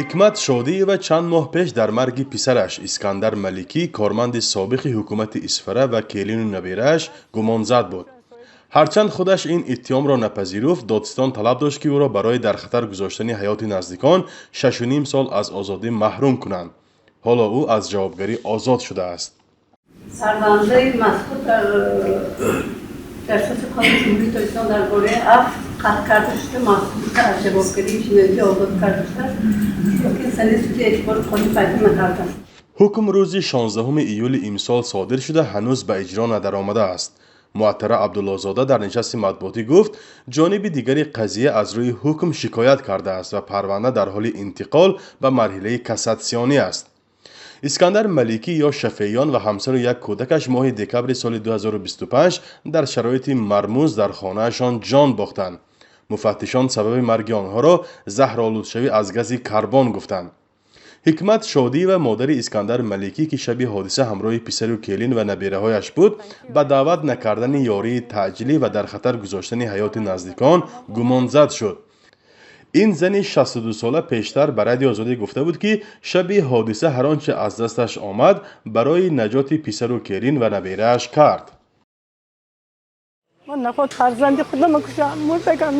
Ҳикмат Шодиева чанд моҳ пеш дар марги писараш Искандар Маликӣ, корманди собиқи ҳукумати Исфара, ва келину наберааш гумонзад буд. Ҳарчанд худаш ин иттиҳомро напазируфт, додситон талаб дошт, ки ӯро барои дар хатар гузоштани ҳаёти наздикон 6,5 сол аз озодӣ маҳрум кунанд. Ҳоло ӯ аз ҷавобгарӣ озод шудааст. Парвандаи мазкур дар асоси Қонуни Ҷумҳурии Тоҷикистон дар бораи афв қатъ карда шуда, маҳкумшуда аз ҷавобгарии ҷиноятӣ озод карда шудааст, лекин санади судӣ эътибори қонунӣ пайдо накардааст. Ҳукм рӯзи 16 июли имсол содир шуда, ҳанӯз ба иҷро надаромадааст. Муаттара Абдуллозода дар нишасти матбуотӣ гуфт, ҷониби дигари қазия аз рӯи ҳукм шикоят кардааст ва парванда дар ҳоли интиқол ба марҳилаи кассатсионӣ аст. Искандар Маликӣ ё Шафеён ва ҳамсару як кӯдакаш моҳи декабри соли 2025 дар шароити мармуз дар хонаашон ҷон бохтанд. Муфаттишон сабаби марги онҳоро заҳролудшавӣ аз гази карбон гуфтанд. Ҳикмат Шодиева, модари Искандар Маликӣ, ки шаби ҳодиса ҳамроҳи писару келин ва набераҳояш буд, ба даъват накардани ёрии таъҷилӣ ва дар хатар гузоштани ҳаёти наздикон гумонзад шуд. Ин зани 62сола пештар ба Радиои Озодӣ гуфта буд, ки шаби ҳодиса ҳар он чи аз дасташ омад, барои наҷоти писару келин ва наберааш кард. Ман наход фарзанди худам кушам, мурдагам,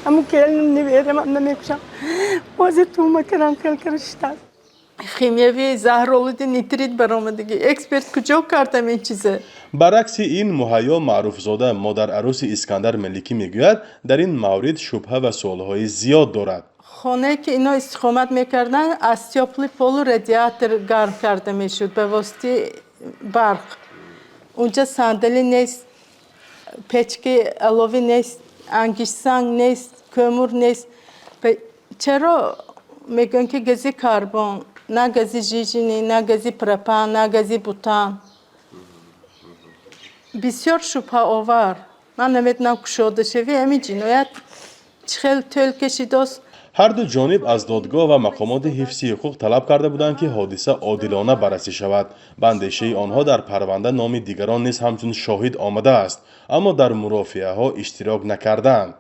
ҳамун келинам, неверам намекушам. Ҳозир туҳмат кардам, хел карда. Химиявии заҳролуди нитрит баромадагӣ. Эксперт куҷо кардам ин чизе? Баръакси ин, Муҳайё Маъруфзода, модарарӯси Искандар Маликӣ, мегӯяд, дар ин маврид шубҳа ва суолҳои зиёд дорад. Хонае, ки ино истиқомат мекарданд, аз тёплый полу радиатор гарм карда мешуд ба воситаи барқ. Унҷа сандалӣ нест, печки аловӣ нест, ангиштсанг нест, кӯмур нест. Чаро мегӯянд, ки гази карбон? На гази жижени, на гази пропан, на гази бутан. Бисёр шубҳаовар. Ман намедонам, кушодашавӣ ҳамин ҷиноят чӣ хел тӯл кашидост. Ҳарду ҷониб аз додгоҳ ва мақомоти ҳифзи ҳуқуқ талаб карда буданд, ки ҳодиса одилона баррасӣ шавад. Ба андешаи онҳо, дар парванда номи дигарон низ ҳамчун шоҳид омадааст, аммо дар мурофиаҳо иштирок накардаанд.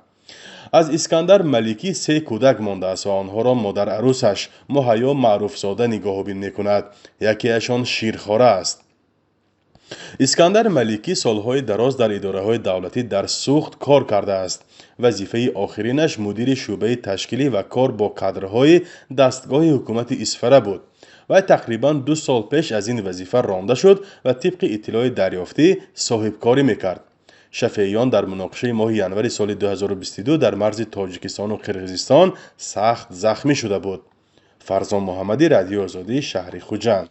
Аз Искандар Маликӣ се кӯдак мондааст ва онҳоро модарарӯсаш Муҳайё Маъруфзода нигоҳубин мекунад. Якеашон ширхора аст. Искандар Маликӣ солҳои дароз дар идораҳои давлатӣ дар Суғд кор кардааст. Вазифаи охиринаш мудири шӯъбаи ташкилӣ ва кор бо кадрҳои дастгоҳи ҳукумати Исфара буд. Вай тақрибан 2 сол пеш аз ин вазифа ронда шуд ва, тибқи иттилои дарёфтӣ, соҳибкорӣ мекард. Шафеиён дар муноқишаи моҳи январи соли 2022 дар марзи Тоҷикистону Қирғизистон сахт захмӣ шуда буд. Фарзон Муҳаммадӣ, Радиои Озодӣ, шаҳри Хуҷанд.